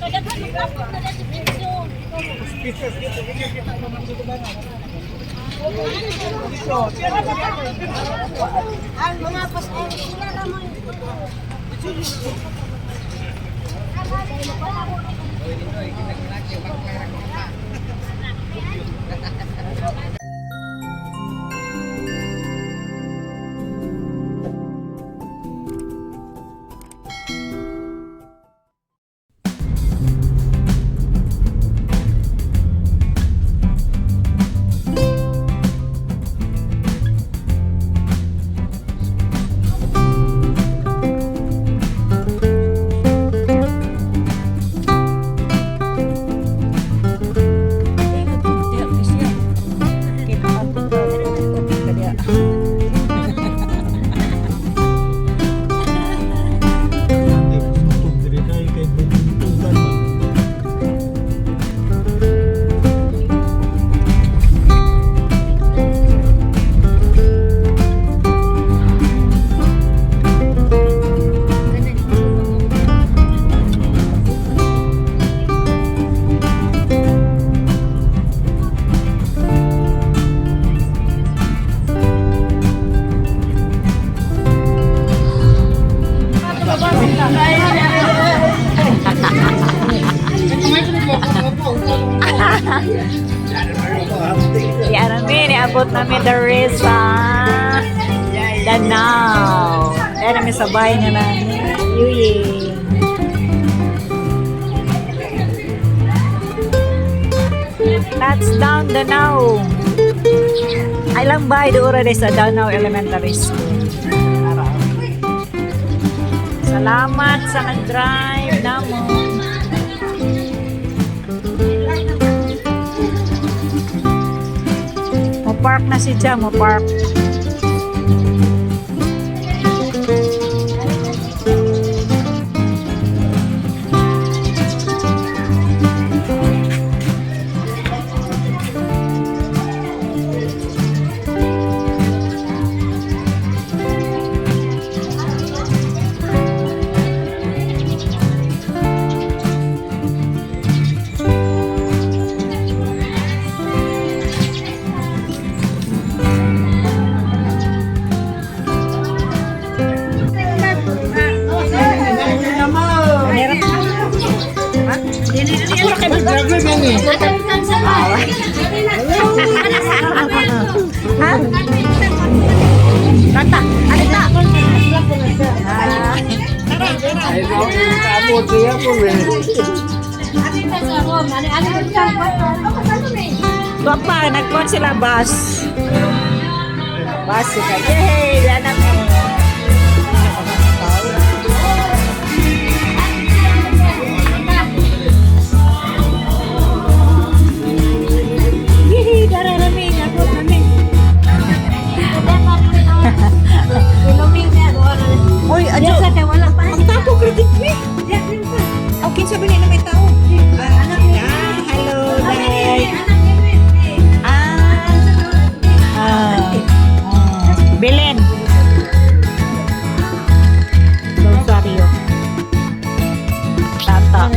Kadaghan magkapot na dito pension. Ang mga pas ay sila ra mo. Diri kay kay buntugan man. Yan namin, iabot namin the sa Danao. Yan namin sa bahay na namin. Yuyi. Touchdown Danao. Ay lang bahay doon rin sa Danao Elementary School. Tara. Salamat sa nag-drive namo. Mo park na si Jam, mo park. Ha? Tata, ano ta? Ah, Abot siya po eh. Tuwa pa, nagkuhan sila bus. Bus sila. Yay! Yan na. Yay! Dararami, abot namin. Uy, adyo. Ang tapo, kritik me. Aw, kinsa ba ni na may tao? Ah, hello, Day. Ah. Ah. Ah. Belen. Rosario. Tata.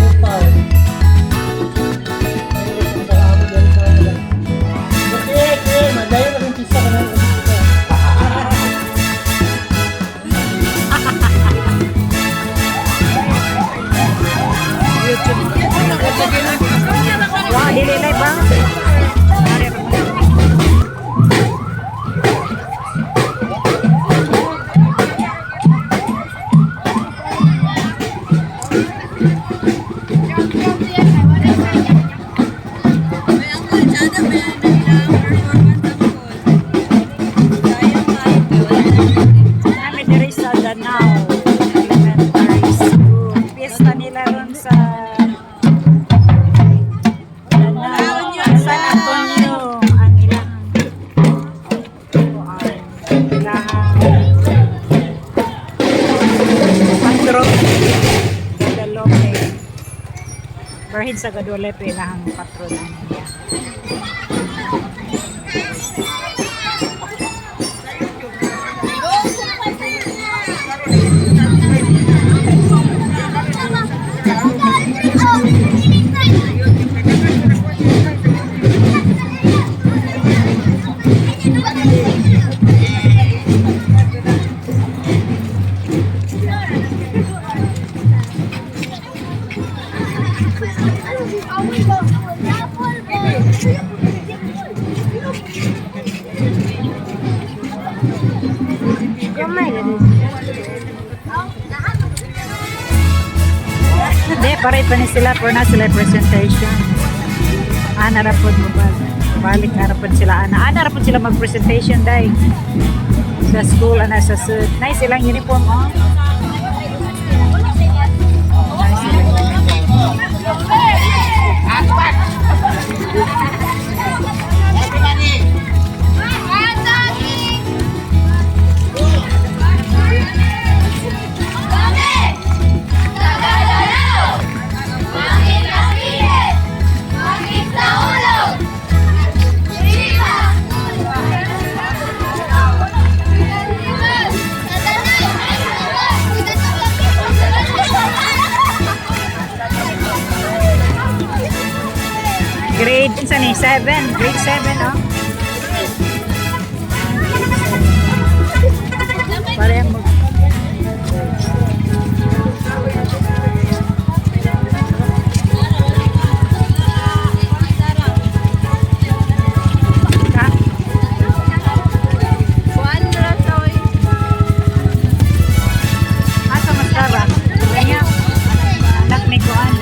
Wow, dili na ba? Kami diri sa Danao Elementary School. Piyesta nila ron sa Danao. San Antonio ang ilang kuan, ilang patron Guadalupe. Birhin sa Guadalupe ilang patron ang niya. Gamay ra. Hindi, paray pa ni sila for na sila presentation. Ana ra pod mo ba? Balik na ra pod sila ana. Ana ra pod sila mag-presentation day. Sa school ana sa sud. Nice ilang uniform, oh. Nice ilang uniform. Grade unsa ni? 7, grade 7, oh. Pareha mo. Ka? Asa mas ba? Kanya anak ni Kuan.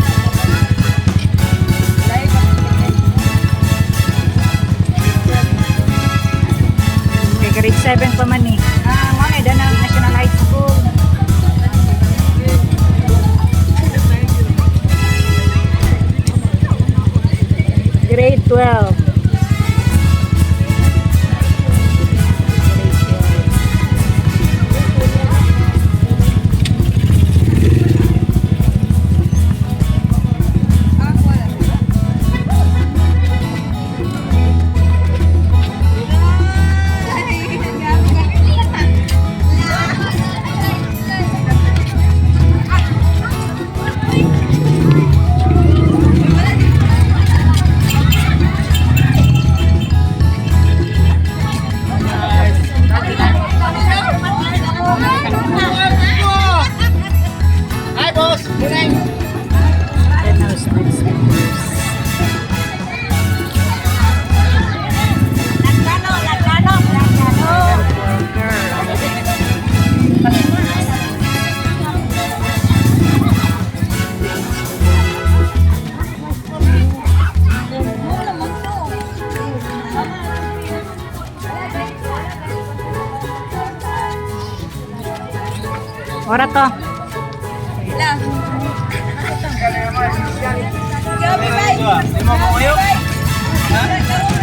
Kay grade 7 pa man eh. Ah, mo na Danang National High School. Grade 12. Hi, boss. Good night. Danau Sports Members. Girl. Ora to. Lima mo kayo? Ha?